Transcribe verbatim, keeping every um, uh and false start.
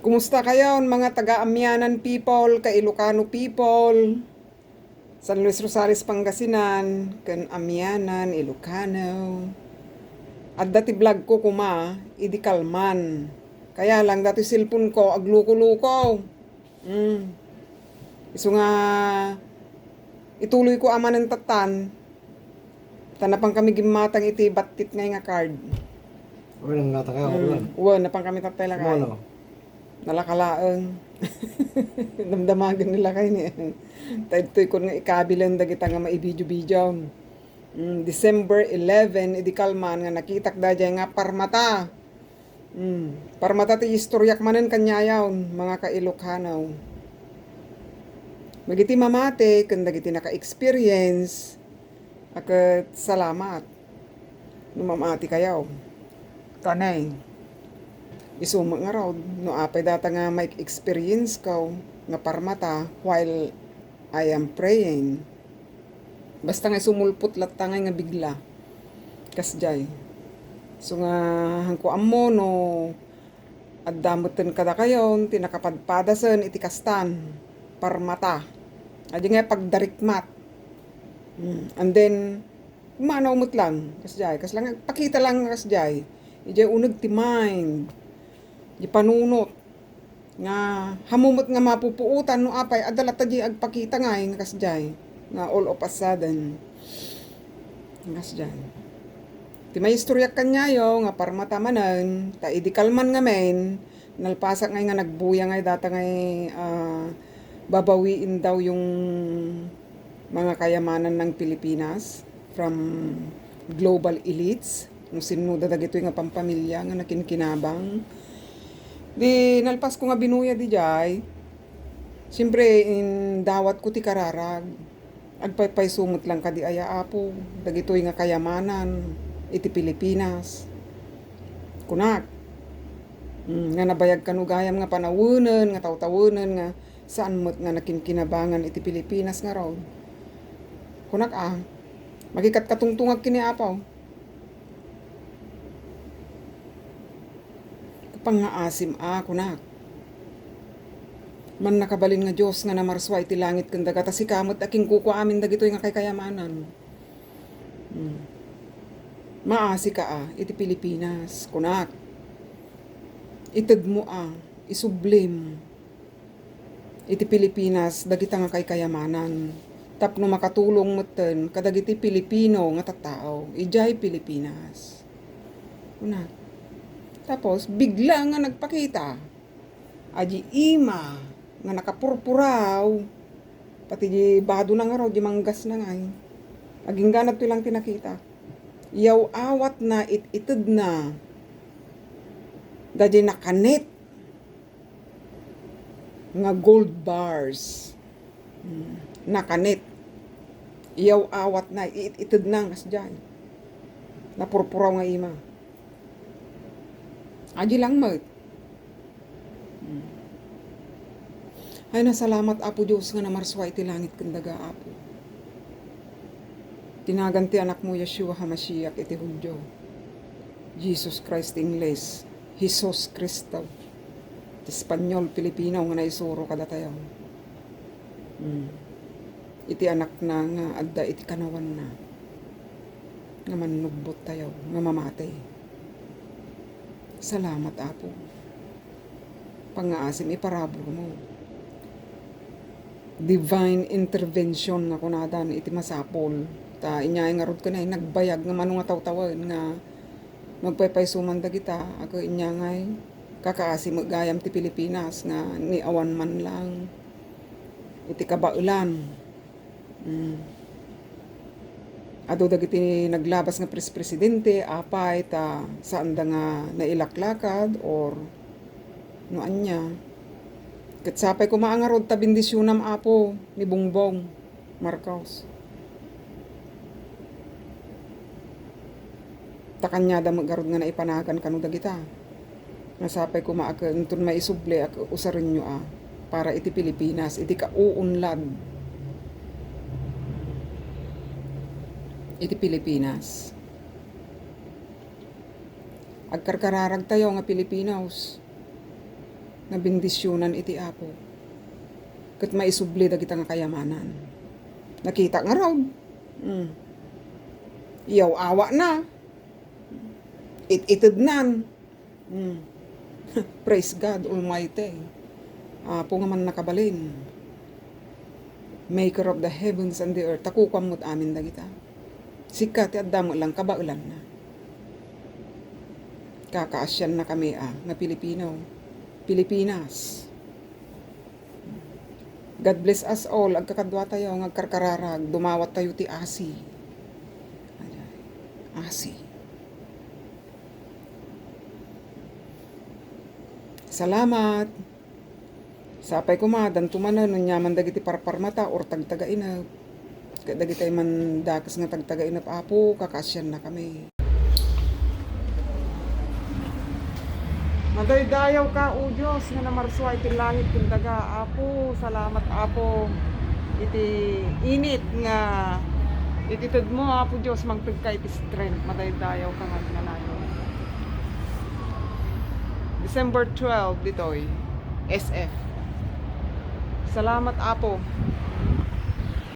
Kumusta kayon, mga taga Amianan people, ka Ilocano people, San Luis Rosales, Pangasinan, ken Amianan, Ilocano? Adda ti vlog ko koma idi kalman. Kaya lang, datoy cellphone ko, agluko-luko. Mm. Isu nga, ituloy ko a manen tattan, ta napan kami gimmatang iti battit ngay nga card. Wen, nangngata kayo, Mm. wen. Wen, napan kami tattay lakay. Mano? Nalaka laeng. Damdamagen ni lakay ni. Ta ditoy kon nga ikabilen dagita nga maibidio-bidio. Mm, December eleven, idi kalman nga nakitak daydiay nga parmata. Mm, parmata ti istoryak manen kaniayon, mga ka-Ilocano. Dagiti mamati ken dagiti naka-experience, a ket salamat no mamati kayo. Kanay, isu met ngarud, no apay data nga ma-experience ko nga parmata while I am praying. Basta nga sumulpot latta ngay nga bigla. Kasdiay. So nga, hanko ammo no adda metten kadakayon ti nakapadpadasen iti kastan. Parmata. Adi nga pagdarikmat. Hmm. And then, manaw met lang. Kasdiay. Kas lang, agpakita lang kasdiay. Idiay uneg ti mind. Di panunot. Nga, hamu met nga mapupuotan no apay, adda latta di agpakita ngay nga kasdiay. Nga all of a sudden. Nga kasdiay. Ti maistoryak kaniayo nga parmata manen, ta idi kalman ngamin, nalpasak ngay nga nagbuya ngay data ngay, ah, babawiin daw yung mga kayamanan ng Pilipinas from global elites, no sinno da dagitoy nga pampamilya nga nakinkinabang. Di nalpas ko nga binuya didiay, siyempre, indawat ko ti kararag. Agpaypayso met lang kadi aya, Apo, dagitoy nga kayamanan iti Pilipinas. Kunak, mm, nga nabayag kano gayam nga panawenen, nga tawtawenen, nga saan met nga nakinkinabangan iti Pilipinas ngarud. Kunak a, makikatkatungtungak ken ni Apo. Pangngaasim a, kunak. Mannakabalin nga Dios nga namarsua iti langit ken daga, ta sika met a kinkukua amin dagitoy nga kaykayamanan. Hmm. Maasika a iti Pilipinas, kunak. Itedmo a, isublim iti Pilipinas dagita nga kaykayamanan tapno makatulong metten kadagiti Pilipino nga tattao idiay Pilipinas. Kuna. Tapos, bigla nga nagpakita a di ima nga nakapurpuraw, pati di bado na nga raw, di manggas na ngay. Agingga na to lang ti nakita. Iyaw-awat na, it-ited na. Dadi nakanet nga gold bars. Mm, nakanet. Iyaw-awat na, it-ited na, ngas diay. Napurpuraw nga ima. Adi lang met. Mm. Ay, nasalamat, Apo Dios, nga namarsua iti langit ken daga, Apo. Tinagan ti anakmo, Yeshua HaMashiach, iti Judio. Jesus Christ, Ingles. Jesus Cristo. Ti Espanyol, Pilipino nga naisuro kadatayo. Hmm. Iti anakna nga adda iti kanawanna. Nga mannubbot tayo, nga mamati. Salamat, Apo. Pangngaasim, iparabur mo. Divine intervention nga kunadan iti masapul. Ta inyay ngarud ken ay nagbayag nga mano nga tawtawen nga magpaypayso man dagita, a ket inyangay kakaasi met gayam ti Pilipinas nga ni awan man lang iti kabaelan. Mm. Adu dagiti naglabas nga pres-, presidente, apay ta saanda nga nailaklakad or no ania. Ket sapay koma a ngarud ta bendisionam, Apo, ni Bongbong Marcos. Ta kaniada met garud nga naipanagan kano dagita. Nga sapay koma a ket inton maisubli a ket usarenyo a para iti Pilipinas, iti kauunlad iti Pilipinas. Agkarkararagtayo nga Filipinos. Nabendisionan iti Apo. Ket maisubli dagita nga kayamanan. Nakita ngarud. Mm. Iyaw-awana. It-itednan. Mm. Praise God Almighty. Apo nga mannakabalin. Maker of the heavens and the earth. Ta kukuam met amin dagita. Sika ti adda met lang kabaelanna. Kakaasiannakami a nga Pilipino. Pilipinas. God bless us all. Agkakaduatayo nga agkarkararag. Dumawattayo ti asi. Asi. Salamat. Sapay koma, danto manen, aniaman dagiti parparmata or tagtagainep. Ket dagiti mandakes nga tagtagainep, Apo, kakaasiannakami. Madaydayaw ka, O Dios, nga namarsua iti langit ken daga, Apo. Salamat, Apo, iti init nga ititedmo, Apo Dios, mangtedka iti strength. Madaydayaw ka nga agnanayon. December twelve ditoy, S F. Salamat, Apo.